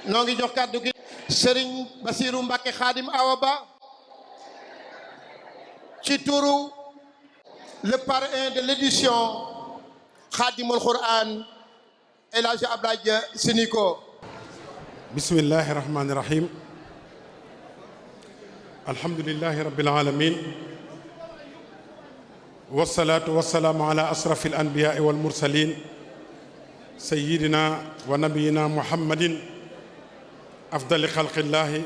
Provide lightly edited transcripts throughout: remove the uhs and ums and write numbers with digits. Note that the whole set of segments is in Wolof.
noo ngi jox kàddu gi Serigne Bassirou Mbacké Khadim Awa Ba ci turu le parrain de l'édition Khadimul Quran El Hadji Abdoulaye Siniko. bismillahi rahmani rahim alhamdulillahi rabbil alamin wassalatu wassalamu ala asrafil anbiya'i wal mursalin sayyidina wa nabiyyina muhammadin afdali xalqillahi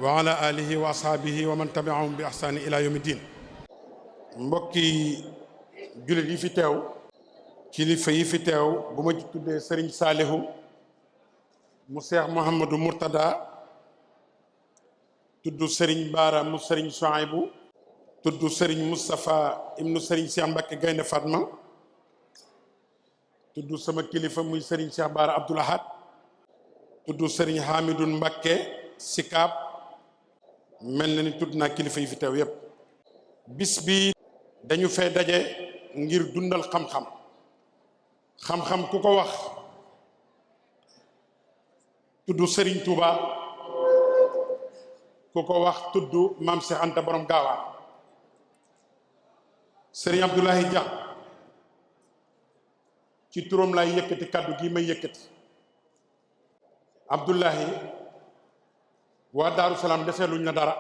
wa ala alihi wa ashaabihi wa man tabi'ahum bi ihsani ila yawmi din. mbokki jullit yi fi teew, kilifa yi fi teew, bu ma ci tuddee Serigne Salihu mu Cheikh Mouhamadou Mourtada, tudd Serigne Baara mu Serigne Souaïbou, tudd Serigne Moustapha ibnu Serigne Cheikh Mbacké Gaynde Fatma, tudd sama kilifa muy Serigne Cheikh Baara Abdoul Ahad, tudd Serigne Hamidoun Mbacké Sikaab. mel na ni tudd naa kilifa yi fi teew yépp. bis bi dañu fee daje ngir dundal xam-xam. xam-xam ku ko wax tudd Serigne Touba, ku ko wax tudd Maam Cheikh Anta Borom Gaawaan. Serigne Abdoulaye Dia ci turam lay yëkkati kàddu gi may yëkkati. Abdoulaye waa Daaru Salaam desee luñ la dara.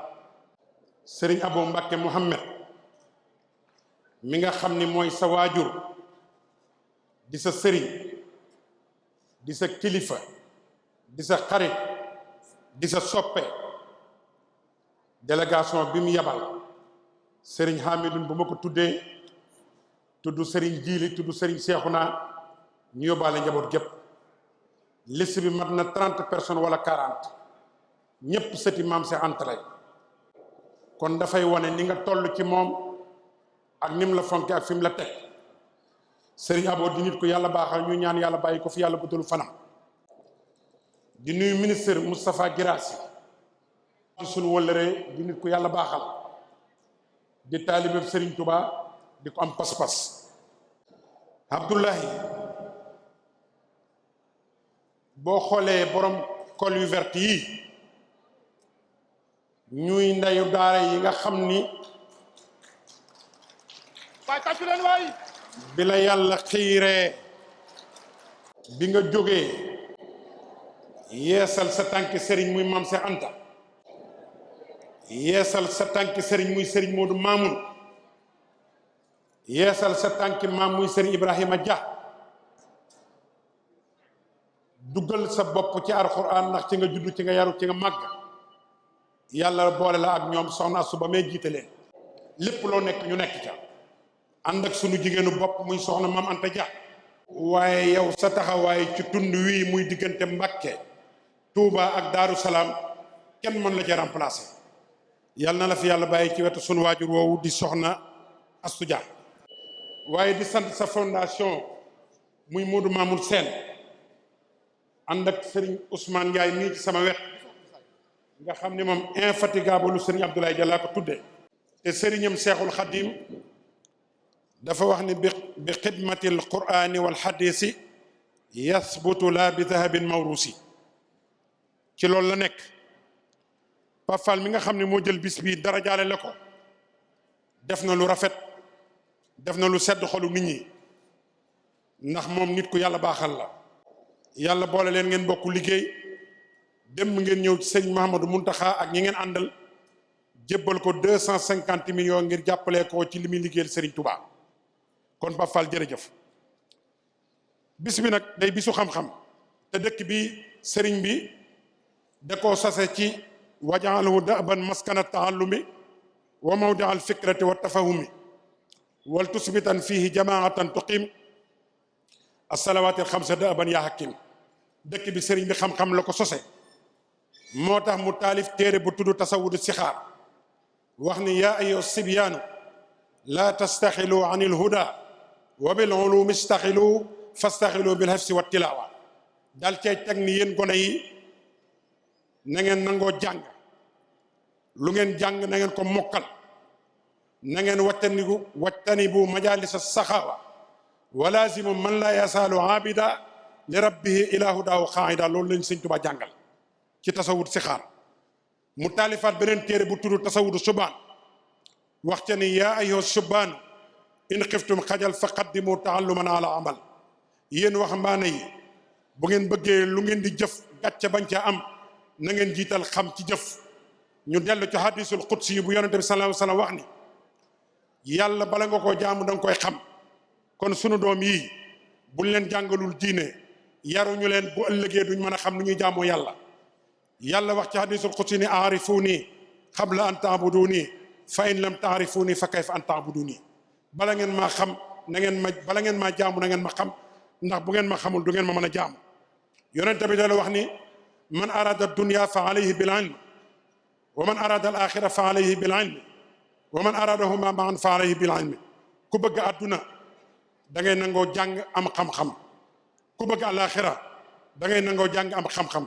Serigne Abo Mbacké Mouhamed mi nga xam ni mooy sa waajur di sa sëriñ di sa kilifa di sa xarit di sa soppe, délégation bi mu yabal Serigne Hamidoun bu ma ko tuddee tudd Serigne Jiili tudd Serigne Seexuna ñu yóbbaale njaboot gépp. liste bi mat na 30 personnes wala 40 ñépp sëti Maam Cheikh Anta lay. kon dafay wane ni nga toll ci moom ak nim la fonke ak fi mu la teg. Serigne Abo di nit ko yàlla baaxal, ñu ñaan yàlla bàyyi ko fi, yàlla guddalu fanam. di nuyu ministre Moustapha Guirassy di sunu wëllëree, di nit ko yàlla baaxal, di taalibe Serigne Touba, di ko am pas-pas. Abdoulaye boo xoolee borom col yu vert yi ñuy ndeyu daara yi nga xam ni waay tàccu leen waay. bi la yàlla xiiree bi nga jógee yeesal sa tànki sëriñ muy Maam Cheikh Anta, yeesal sa tànki sëriñ muy sëriñ Modou Mamoun, yeesal sa tànki maam muy sëriñ Ibrahima Dia, duggal sa bopp ci alxuraan ndax ci nga juddu, ci nga yaru, ci nga màgg. yàlla boole la ak ñoom soxna Asuba may jiite leen. lépp loo nekk ñu nekk ca, ànd ak sunu jigéenu bopp muy soxna Maam Anta Dia. waaye yow sa taxawaay ci tund wii muy diggante Mbàkke, Touba ak Daaru Salaam kenn mën la ca remplacer. yàlla na la fi yàlla bàyyi ci wetu sunu waajur woowu di soxna Astu Dia. waaye di sant sa fondation muy Modou Mamoun Sène, ànd ak Serigne Ousmane Ndiaye nii ci sama wet, nga xam ne moom infatigable lu Serigne Abdoulaye Dia laa ko tuddee. te Serignam Seexul Xadim dafa wax ni bi xidmatil qur'ani wal xadisi yasbutu la bi dahabin mawrusi. ci loolu la nekk. Pape Fall mi nga xam ne moo jël bis bii dara jaale la ko, def na lu rafet, def na lu sedd xolu nit ñi, ndax moom nit ku yàlla baaxal la. yàlla boole leen ngeen bokk liggéey, dem ngeen ñëw ci sëñ Mahamadou Muntaxa ak ñi ngeen àndal jébbal ko 250 millions ngir jàppalee ko ci li muy liggéeyal Serigne Touba. kon Pape Fall jërëjëf. bis bi nag day bisu xam-xam, te dëkk bi Serigne bi da koo sase ci wajaalahu daban maskana taallumi wa mawdia al fikrati wa tafahumi wal tusbitan fihi jamaatan tuqim as-salawaati al-xamsa daban yaa hakim. dëkk bi Serigne bi xam-xam la ko sose, moo tax mu taalif téere bu tudd tasawudu sixaar, wax ni yaa ayyuha sibyaanu laa tastaxilu an il huda wa bil ulumi istaxilu fastaxilu bil hafsi wa tilaawa. dal cay teg ni yéen gone yi na ngeen nangoo jàng, lu ngeen jàng na ngeen ko mokkal, na ngeen wattanibu majalisa saxaawa wa laazimu man laa yasaalu abida li rabbihi ilaahu daaw xaayida loolu lañ sëñ Tuubaa jàngal ci tasawut si xaar mu taalifaat beneen téere bu tudd tasawudu subaan wax ca ni yaa ayyuha subaan in xiftum xajal fa qaddimu taalluman ala amal yéen waxambaane yi bu ngeen bëggee lu ngeen di jëf gàcce bañ ca am na ngeen jiital xam ci jëf ñu dellu ci hadisul qudsi yi bu yonente bi sallallahu alayhi wa sallam wax ni yàlla bala nga koo jaamu da nga koy xam kon sunu doom yi buñ leen jàngalul diine yaruñu leen bu ëllëgee duñ mën a xam nu ñuy jaamoo yàlla yàlla wax ci hadisul qudsi ni aarifuni qabla an taabuduni fa in lam taarifuni fa kayfa an taabuduni bala ngeen maa xam na ngeen ma bala ngeen maa jaamu na ngeen ma xam ndax bu ngeen ma xamul du ngeen ma mën a jaamu yonente bi dala wax ni man arada dunya fa alayhi bil ilm wa man arada al axira fa alayhi bil ilm wa man aradahuma maan fa alayhi bil ilm ku bëgg àdduna da ngay nangoo jàng am xam-xam ku bëgg alaxira da ngay nangoo jàng am xam-xam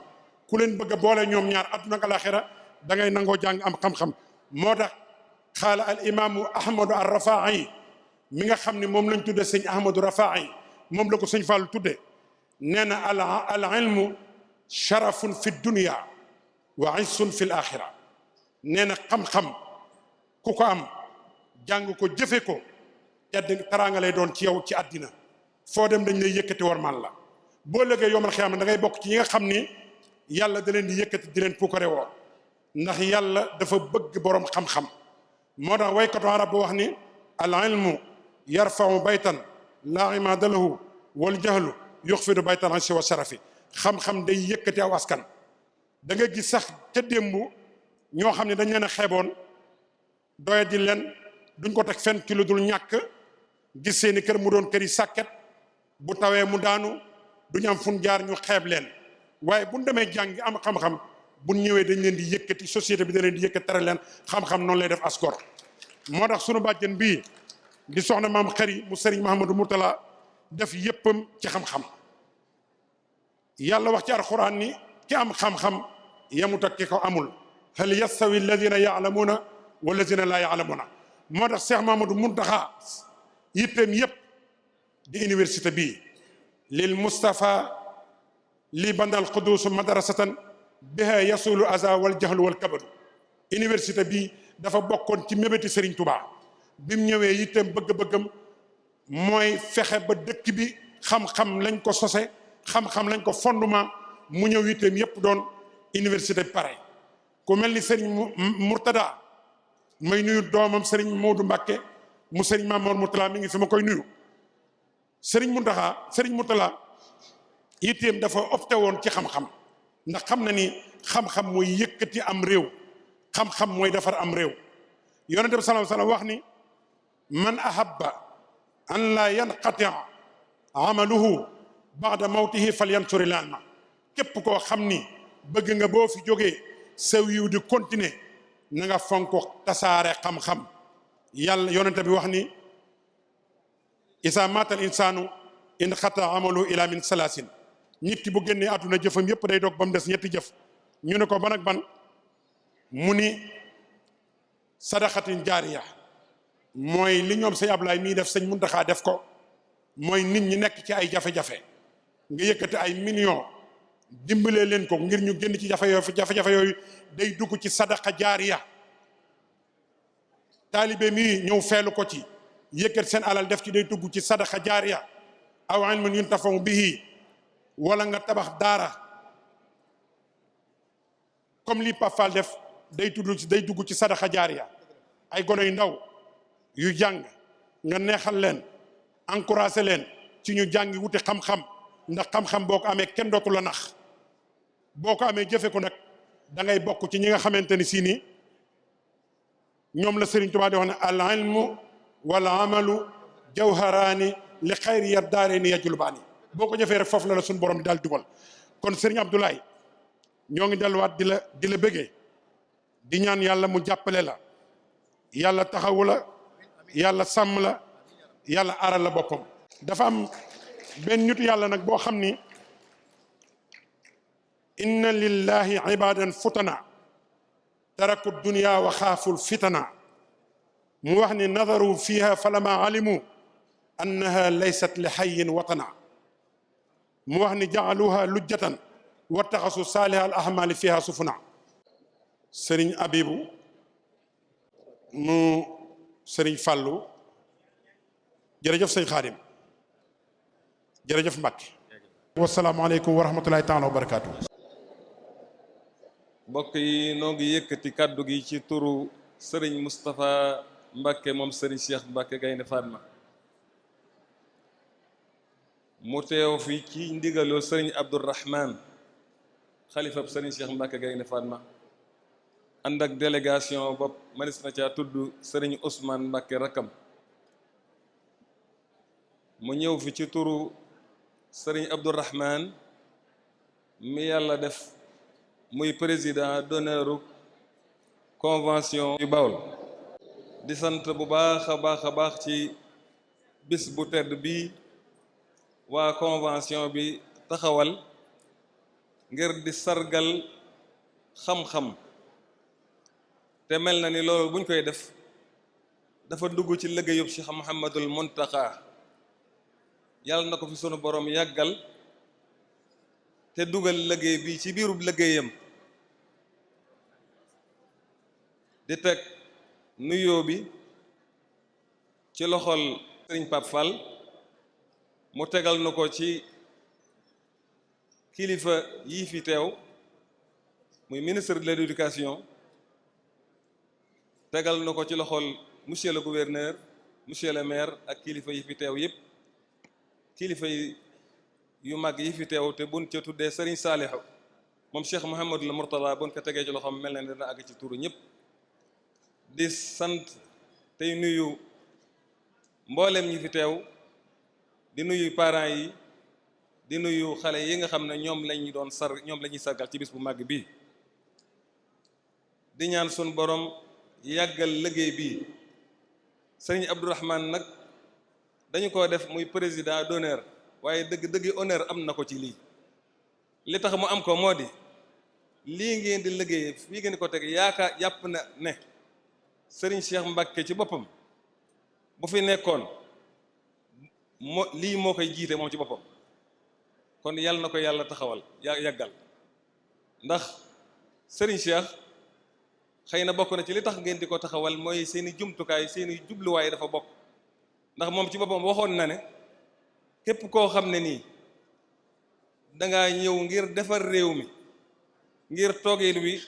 ku leen bëgg a boole ñoom ñaar àdduna ak alaxira da ngay nangoo jàng am xam-xam moo tax xaala al imaamu ahmadu ar rafaa'i mi nga xam ne moom lañ tudde sëñ ahmadu rafaa'i moom la ko sëñ Fallu tudde nee na al ilmu sharafun fi dunya wa issun fi l axira nee na xam-xam ku ko am jàng ko jëfe ko tedd taraanga lay doon ci yow ci àddina foo dem dañ lay yëkkati warmaan la boo lëgee yomal xiyaama da ngay bokk ci ñi nga xam ni yàlla da leen di yëkkati di leen puukare woo ndax yàlla dafa bëgg boroom xam-xam moo tax waykatu arab ba wax ni al ilmu yarfau baytan laa imaada lahu wal jahlu yuxfidu baytan ansi wa sharafi xam-xam day yëkkati aw askan da nga gis sax ca démb ñoo xam ne dañ leen a xeeboon doye di leen duñ ko teg fenn ci lu dul ñàkk gis seeni kër mu doon kër yi sàkket bu tawee mu daanu duñ am fun jaar ñu xeeb leen waaye buñ demee jàngi am xam-xam buñ ñëwee dañ leen di yëkkati société bi da leen di yëkkati tere leen xam-xam noonu lay def askor moo tax sunu bàjjen bii di soxna maam xëri mu sëriñ Mahamadou Mourtala def yëppam ci xam-xam yàlla wax ci alxuraan ni ki am xam-xam yamut ak ki ko amul hal yastawi alladina yaalamuuna walladina laa yaalamuuna moo tax Cheikh Mahamadou Muntaxa yitteem yëpp di université bii lil Mustafa li bandal quduus madrasatan biha yasulu aza wal jahlu wal kabadu université bii dafa bokkoon ci mébéti Serigne Touba bi mu ñëwee yitteem bëgg-bëggam mooy fexe ba dëkk bi xam-xam lañ ko sose xam-xam lañ ko fondement mu ñëw yitteem yëpp doon université bi pare ku mel ni Serigne Mourtada may nuyu doomam Serigne Modou Mbacké mu Serigne Mamour Mourtala mi ngi fi ma koy nuyu Serigne Mourtala yitteem dafa opté woon ci xam-xam ndax xam na ni xam-xam mooy yëkkati am réew xam-xam mooy defar am réew yonente bi sallallahu alayhi wa sallam wax ni man ahabba an la yanqatia amaluhu baada mawtihi falyansuri ilma képp koo xam ni bëgg nga boo fi jógee saw yiw di continuer na nga fonk tasaare xam-xam yàlla yonente bi wax ni isa matal insanu in xata amalu ila min salaasin nit ki bu génnee àdduna jëfam yépp day doog ba mu des ñetti jëf ñu ne ko ban ak ban mu ni sadaxatin jaariya mooy li ñoom sëñ Ablaay mii def sëñ Muntaxa def ko mooy nit ñi nekk ci ay jafe-jafe nga yëkkati ay millions dimbalee leen ko ngir ñu génn ci jafe-jafe yooyu day dugg ci sadaqa jaariya taalibe mii ñëw feelu ko ci yëkkat seen alal def ci day dugg ci sadaqa jaariya aw ilmun yuntafa'u bihi wala nga tabax daara comme li Pape Fall def day dugg ci sadaqa jaariya ay gone yu ndaw yu jàng nga neexal leen encouragé leen ci ñu jàngi wuti xam-xam ndax xam-xam boo ko amee kenn dootu la nax boo ko amee jëfe ko nag da ngay bokk ci ñi nga xamante ni si ni ñoom la Serigne Touba di wax ne al ilmu wal amalu jawharaani li xayri ya daareeni yajlubaani boo ko jëfee rek foofu la suñu borom di daal dugal kon Serigne Abdoulaye ñoo ngi delluwaat di la bëggee di ñaan yàlla mu jàppale la yàlla taxawu la yàlla sàmm la yàlla aaral la boppam dafa am benn nitu yàlla nag boo xam ni inna lillahi ibadan futana taraku dunya wa xaaful fitana mu wax ni nadaru fiha falama alimu annaha laysat li xayin watana mu wax ni ja'aluha lujjatan wa taxasu saaliha al ahmali fiha sufuna sëriñ Abibu mu sëriñ Fàllu jërëjëf sëñ Xaadim jërëjëf Mbàkke wasalaamaaleykum wa rahmatulahi taala wa barakaatu. mbokk yi noo ngi yëkkati kàddu gi ci turu sëriñ Moustapha Mbàkke moom sëriñ Cheikh Mbàkke Gaynde Fatma mu teew fi ci ndigaloo sëriñ Abdourahman xalifab sëriñ Cheikh Mbàkke Gaynde Fatma ànd ak délégation bopp manis na caa tudd sëriñ Ousmane Mbàkke rakkam mu ñëw fi ci turu sëriñ Abdourahman mi yàlla def muy président d'honneur convention yu Bawol di sant bu baax a baax ci bis bu tedd bi waa convention bi taxawal ngir di sargal xam-xam te mel na ni loolu buñ koy def dafa dugg ci liggéeyub Cheikh Mouhamadul Muntaqa yàlla na ko fi sunu borom yàggal te dugal liggéey bi ci biirub liggéeyam di teg nuyoo bi ci loxol sëriñ Pape Fall mu tegal na ko ci kilifa yii fi teew muy ministre de l'éducation tegal na ko ci loxol monsieur le gouverneur monsieur le maire ak kilifa yi fi teew yépp kilifa yu mag yi fi teew te buñ ca tuddee sëriñ Saalihu moom Cheikh Mouhamadul Mourtada buñ ko tegee ci loxoom mel na ne dina àgg ci turu ñëpp di sant tey nuyu mboolem ñi fi teew di nuyu parents yi di nuyu xale yi nga xam ne ñoom la ñuy sargal ci bis bu màgg bii di ñaan sun borom yàggal liggéey bii sëriñ Abdourahman nag dañu ko def muy président d'honneur waaye dëgg honneur am na ko ci lii li tax mu am ko moo di lii ngeen di liggéey fii ngeen ko teg yaakaar jàpp na ne sëriñ Cheikh Mbacke ci boppam bu fi nekkoon lii moo koy jiite moom ci boppam kon yàlla na ko yàlla taxawal yàggal ndax sëriñ Cheikh xëy na bokk na ci li tax ngeen di ko taxawal mooy seeni jumtukaay seeni jubluwaay dafa bokk ndax moom ci boppam waxoon na ne képp koo xam ne nii dangaa ñëw ngir defar réew mi ngir toogeen wi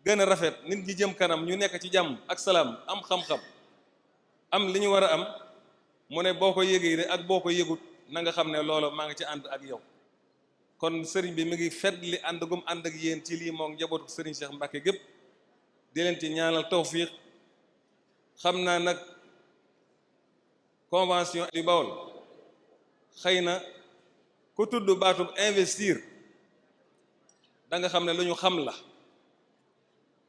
gën a rafet nit ñi jëm kanam ñu nekk ci jàmm ak salaam am xam-xam am li ñu war a am mu ne boo ko yëgee de ak boo ko yëgut na nga xam ne loolu maa ngi ci ànd ak yow kon sëriñ bi mi ngi fet li ànd gum ànd ak yéen ci lii moom njabootu sëriñ Cheikh Mbacke gépp di leen ci ñaanal tawfiq xam naa nag convention du Bawol xëy na ku tudd baatub investir da nga xam ne lu ñu xam la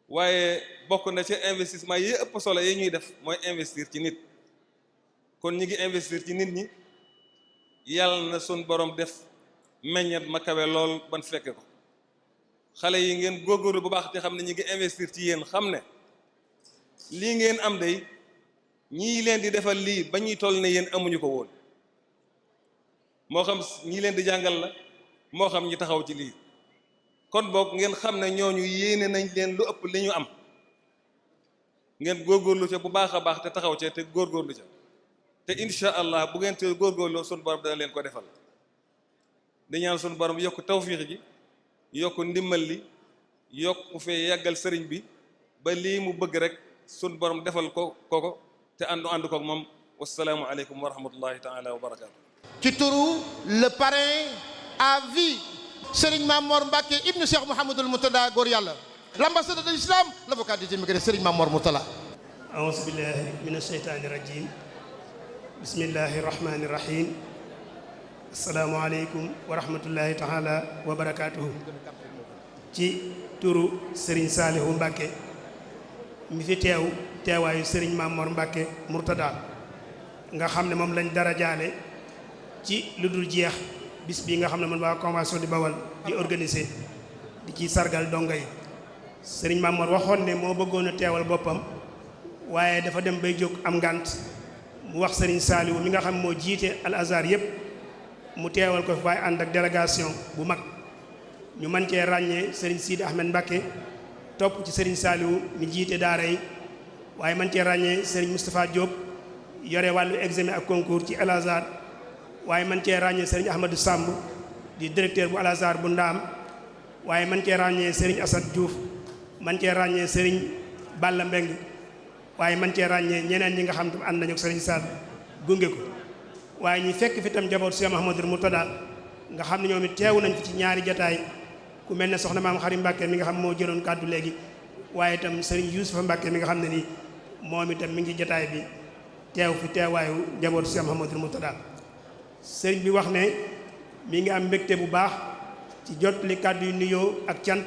waaye bokk na ci investissement yi ëpp solo yi ñuy def mooy investir ci nit kon ñi ngi investir ci nit ñi yàlla na sun borom def meññet ma kawe lool ban fekke ko xale yi ngeen góorgóorlu bu baax te xam ne ñi ngi investir ci yéen xam ne lii ngeen am day ñii leen di defal lii ba ñuy toll ne yéen amuñu ko woon moo xam ñii leen di jàngal la moo xam ñi taxaw ci lii kon boog ngeen xam ne ñooñu yéene nañ leen lu ëpp li ñu am ngeen góorgóorlu ca bu baax a baax te taxaw ca te góorgóorlu ca te incha allah bu ngeen te góorgóorloo sun borom dana leen ko defal di ñaan sun borom yokk tawfiix ji yokk ndimmal li yokk fee yàggal sëriñ bi ba lii mu bëgg rek sun borom defal ko kooko te ànd ko ak moom wasalaamu aleykum wa rahmatullahi taala wa barakaatu. ci turu le parrain à vie Serigne Mamor Mbacke ibnu Cheikh Mouhamadul Moutada góor yàlla l'ambassadeur de l'islam l'avocat des immigrés Serigne Mamor Moutala. aouzu billahi min asheytaani rajim bismillahi rahmani rahim asalaamu aleykum wa rahmatullahi taala wa barakaatuhu. ci turu Serigne Salihu Mbacke mi fi teewaayu Serigne Mamor Mbacke Mourtada nga xam ne moom lañ dara jaale ci lu dul jeex bis bi nga xam ne man waa convention di Bawol di organiser di ci sargal donga yi. Serigne Mamor waxoon ne moo bëggoon a teewal boppam waaye dafa dem bay jóg am ngànt mu wax Serigne Saliou mi nga xam moo jiite al azhar yépp mu teewal ko fi waaye ànd ak délégation bu mag ñu mën cee ràññee sëriñ Sidi Ahmed Mbacké topp ci sëriñ Saliou mi jiite daara yi waaye mën cee ràññee sëriñ Moustapha Diop yore wàllu examen ak concours ci Al Azhar waaye mën cee ràññee sëriñ Ahmadou Samb di directeur bu Al Azhar bu Ndaam waaye mën cee ràññee sëriñ Assane Diouf mën cee ràññee sëriñ Balla Mbeng waaye mën cee ràññee ñeneen ñi nga xam tam ànd nañu ak sëriñ Sall gunge ko waaye ñu fekk fi tam njaboot Cheikh Mouhamadoul Mourtada nga xam ne ñoom it teewu nañ fi ci ñaari jataay ku mel ne soxna maam Xarim Mbàkke mi nga xam moo jëloon kàddu léegi waaye itam sëriñ Youssoufa Mbàkke mi nga xam ne nii moom itam mi ngi jataay bi teew fi teewaayu njaboot Cheikh Mouhamadoul Mourtada sëriñ bi wax ne mi ngi am mbégte bu baax ci jot li kàddu yu nuyoo ak cant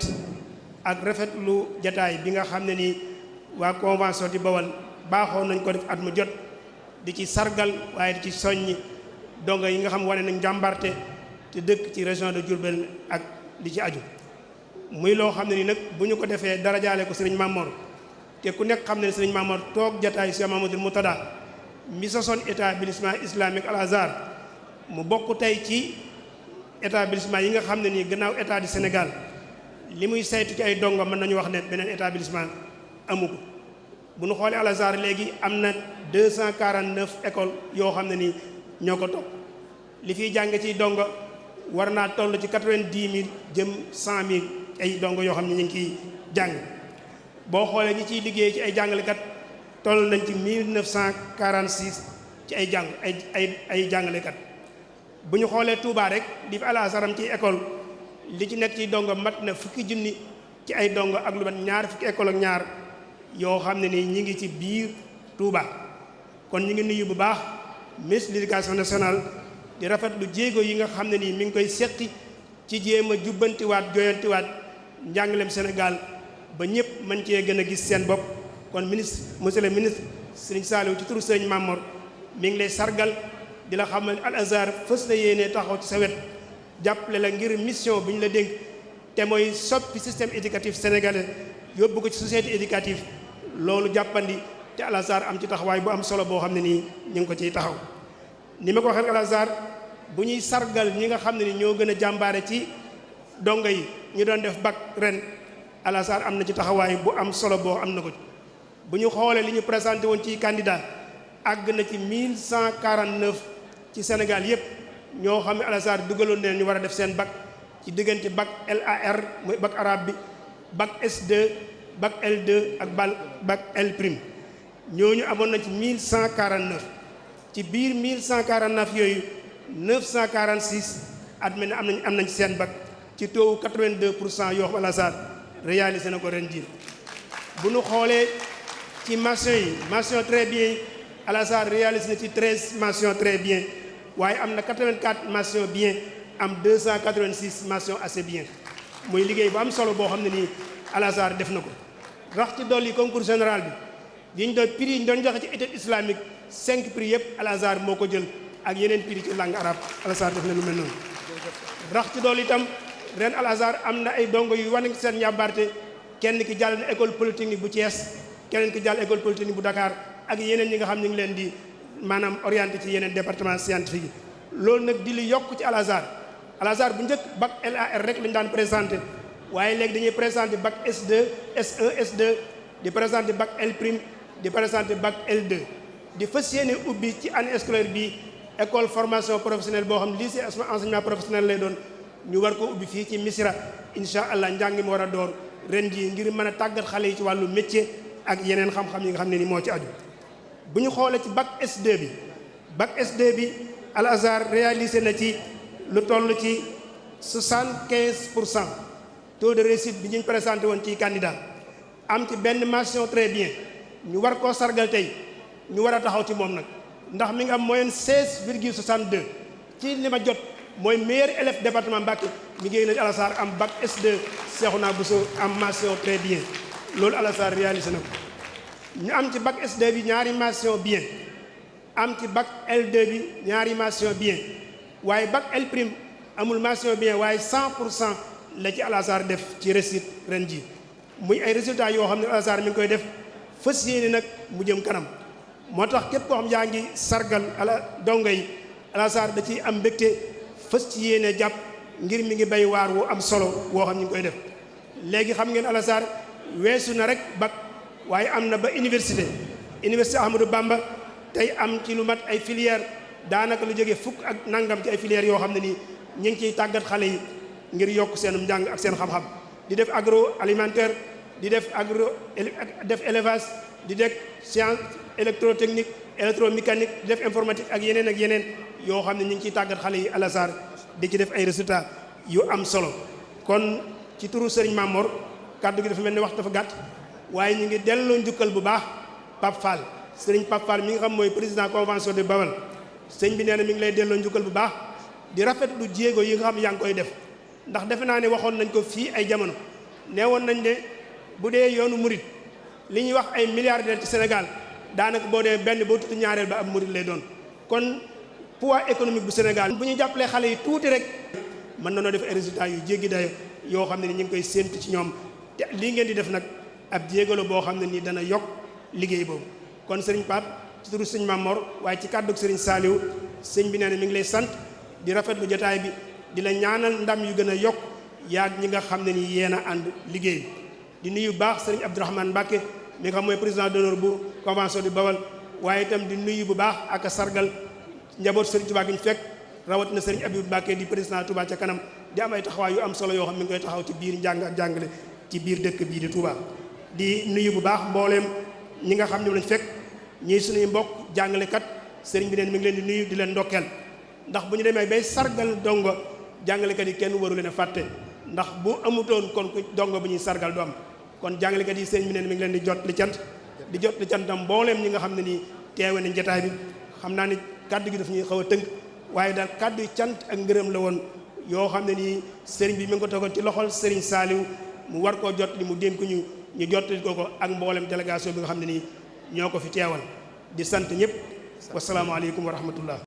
ak rafetlu jataay bi nga xam ne nii waa convention di Bawal baaxoo nañ ko def at mu jot di ci sargal waaye di ci soññi donga yi nga xam wane nañ jàmbarte te dëkk ci région de Diourbel ak li ci aju muy loo xam ne ni nag bu ñu ko defee darajaale ko sëriñ Mamor te ku nekk xam ne sëriñ Mamor toog jataay Cheikh Mouhamadoul Mourtada mi sosoon établissement islamique Al Azhar mu bokk tey ci établissement yi nga xam ne nii gannaaw état du Sénégal li muy saytu ci ay donga mën nañu wax ne beneen établissement amu ko bu ñu xoolee Al Azhar léegi am na 249 écoles yoo xam ne nii ñoo ko topp li fiy jàng ci donga war naa toll ci 90 000 jëm 100 000 ay donga yoo xam ne ñu ngi ciy jàng boo xoolee ñi ciy liggéey ci ay jàngalekat toll nañ ci 1946 ci ay ay jàngalekat bu ñu xoolee Touba rek di fi Al Azhar am ci école li ci nekk ci donga mat na fukki junni ci ay donga ak lu mat ñaar fukki école ak ñaar yoo xam ne nii ñi ngi ci biir Touba kon ñu ngi nuyu bu baax ministre de l'éducation nationale di rafetlu jéego yi nga xam ne nii mi ngi koy seqi ci jéem a jubbantiwaat joyantiwaat njàngaleem Sénégal ba ñëpp mën cee gën a gis seen bopp kon monsieur le ministre Serigne Saliou ci turu Serigne Mamor mi ngi lay sargal di la xamal Al Azhar fës la yéenee taxaw ci sa wet jàppale la ngir mission bi ñu la dénk te mooy soppi système éducatif sénégalais yóbbu ko ci société éducative loolu jàppandi te Al Azhar am ci taxawaay bu am solo boo xam ne nii ñu ngi ko ciy taxaw ni ma ko waxee Al Azhar bu ñuy sargal ñi nga xam ne ni ñoo gën a jàmbaare ci dongo yi ñu doon def bac ren Al Azhar am na ci taxawaay bu am solo boo am na ko ci bu ñu xoolee li ñu présenté woon ci candidat àgg na ci 1149 ci Sénégal yépp ñoo xam ne Al Azhar dugaloon ne ñu war a def seen bac ci diggante bac LAR mooy bac arabe bi bac S2 bac L2 ak bac L prime ñooñu amoon na ci 1149 ci biir 1149 yooyu 946 admis am nañ ci seen bac ci taux 82% yoo xam Al Azhar réalisé na ko ren jii bu ñu xoolee ci mention yi mention très bien yi Al Azhar réalisé na ci 13 mention très bien waaye am na 84 mention bien am 286 mention assez bien muy liggéey bu am solo boo xam ne nii Al Azhar def na ko rax ci dolli concours général bi yi ñu doon prix yi ñu doon joxe ci étude islamique 5 prix yëpp Al Azhar moo ko jël ak yeneen prix ci langue arabe Al Azhar def na lu mel noonu rax ci dolli itam ren Al Azhar am na ay dongo yu wane seen njàmbaarte kenn ki jàll na école polytechnique bu Thiès keneen ki jàll école polytechnique bu Dakar ak yeneen ñi nga xam ñu ngi leen di maanaam orienté ci yeneen département scientifique yi loolu nag di li yokk ci Al Azhar Al Azhar bu njëkk bac LAR rek lañu daan présenté waaye léegi dañuy présenté bac S2 S1 S2 di présenté bac L prime di présenté bac L2 di fas yéene ubbi ci année scolaire bi école formation professionnelle boo xam lycée enseignement professionnel lay doon ñu war ko ubbi fii ci Missirah incha allah njàng mi war a door ren jii ngir mën a tàggat xale yi ci wàllu métier ak yeneen xam-xam yi nga xam ne ni moo ci aju bu ñu xoolee ci bac S2 bi bac S2 bi Al Azhar réalisé na ci lu toll ci 75% taux de réussite bi ñu présenté woon ci candidat am ci benn mention très bien ñu war koo sargal tey ñu war a taxaw ci moom nag ndax mi ngi am moyenne 16,62 ci li ma jot mooy meilleur élève département Mbacké mi ngi na Al Azhar am bac S2 Cheikhouna Bousso am mention très bien loolu Al Azhar réalisé na ko ñu am ci bac S2 bi ñaari mention bien am ci bac L2 bi ñaari mention bien waaye bac L prime amul mention bien waaye 100% la ci Al Azhar def ci réussite ren ji muy ay résultats yoo xam ne Al Azhar mi ngi koy def fas yéene nag mu jëm kanam moo tax képp koo xam yaa ngi sargal dongo yi Al Azhar da ciy am mbégte fës ci yéene jàpp ngir mi ngi bay waar wu am solo woo xam ñu ngi koy def léegi xam ngeen Al-Azhar weesu na rek bac waaye am na ba université Ahmadou Bamba tey am ci lu mat ay filière daanaka lu jógee fukk ak nangam ci ay filières yoo xam ne nii ñu ngi ciy tàggat xale yi ngir yokk seen njàng ak seen xam-xam di def agroalimentaire di def def élevage di def science électrotechnique électromécanique di def informatique ak yeneen yoo xam ne ñu ngi ciy tàggat xale yi Al-Azhar di ci def ay résultats yu am solo kon ci turu Serigne Mamor kàddu gi dafa mel ni wax dafa gàtt waaye ñu ngi delloo njukkal bu baax Pape Fall Serigne Pape Fall mi nga xam mooy président convention de Bawal sëñ bi nee na mi ngi lay delloo njukkal bu baax di rafetlu jéego yi nga xam yaa ngi koy def ndax defe naa ne waxoon nañ ko fii ay jamono neewoon nañ ne bu dee yoonu murit li ñuy wax ay milliardaires ci Sénégal daanaka boo dee benn boo tudd ñaareel ba ab murit lay doon kon poids économique bu Sénégal bu ñu jàppalee xale yi tuuti rek mën na noo def ay résultats yu jéggi dayo yoo xam ne ni ñu ngi koy séentu ci ñoom te lii ngeen di def nag ab jéego la boo xam ne nii dana yokk liggéey boobu kon sëriñ Pape ci turu sëñ Mamor waaye ci kàddu sëriñ Saliou sëñ bi nee na mi ngi lay sant di rafetlu jotaay bi di la ñaanal ndam yu gën a yokk yaag ñi nga xam ne ni yéen a ànd liggéey di nuyu baax sëriñ Abdourahmane Mbacke mi nga xam mooy président d'honneur bu convention du Bawal waaye itam di nuyu bu baax ak sargal njaboot sëriñ Touba gi ñu fekk rawatina sëriñ Abibou Mbacke di président Touba ca kanam di am ay taxawaay yu am solo yoo xam mi ngi koy taxaw ci biir njàng ak jàngale ci biir dëkk bii di Touba di nuyu bu baax mbooleem ñi nga xam ne lañ fekk ñii suñuy mbokk jàngalekat sëriñ bi neen mi ngi leen di nuyu di leen ndokkeel ndax bu ñu demee bay sargal dongo jàngalekat yi kenn waru leen a fàtte ndax bu amutoon kon ku dongo bu ñuy sargal du am kon jàngalekat yi sëriñ bi neen mi ngi leen di jot li cantam mbooleem ñi nga xam ne nii teewe nañ jotaay bi xam naa ni kàddu gi daf ñuy xaw a tënk waaye daal kàddu yi cant ak ngërëm la woon yoo xam ne nii sëriñ bi mi ngi ko tegoon ci loxol sëriñ Saliou mu war koo jot li mu dénk ñu jottali ko ak mboolem délégation bi nga xam ne nii ñoo ko fi teewal di sant ñëpp wasalaamaaleykum wa rahmatullah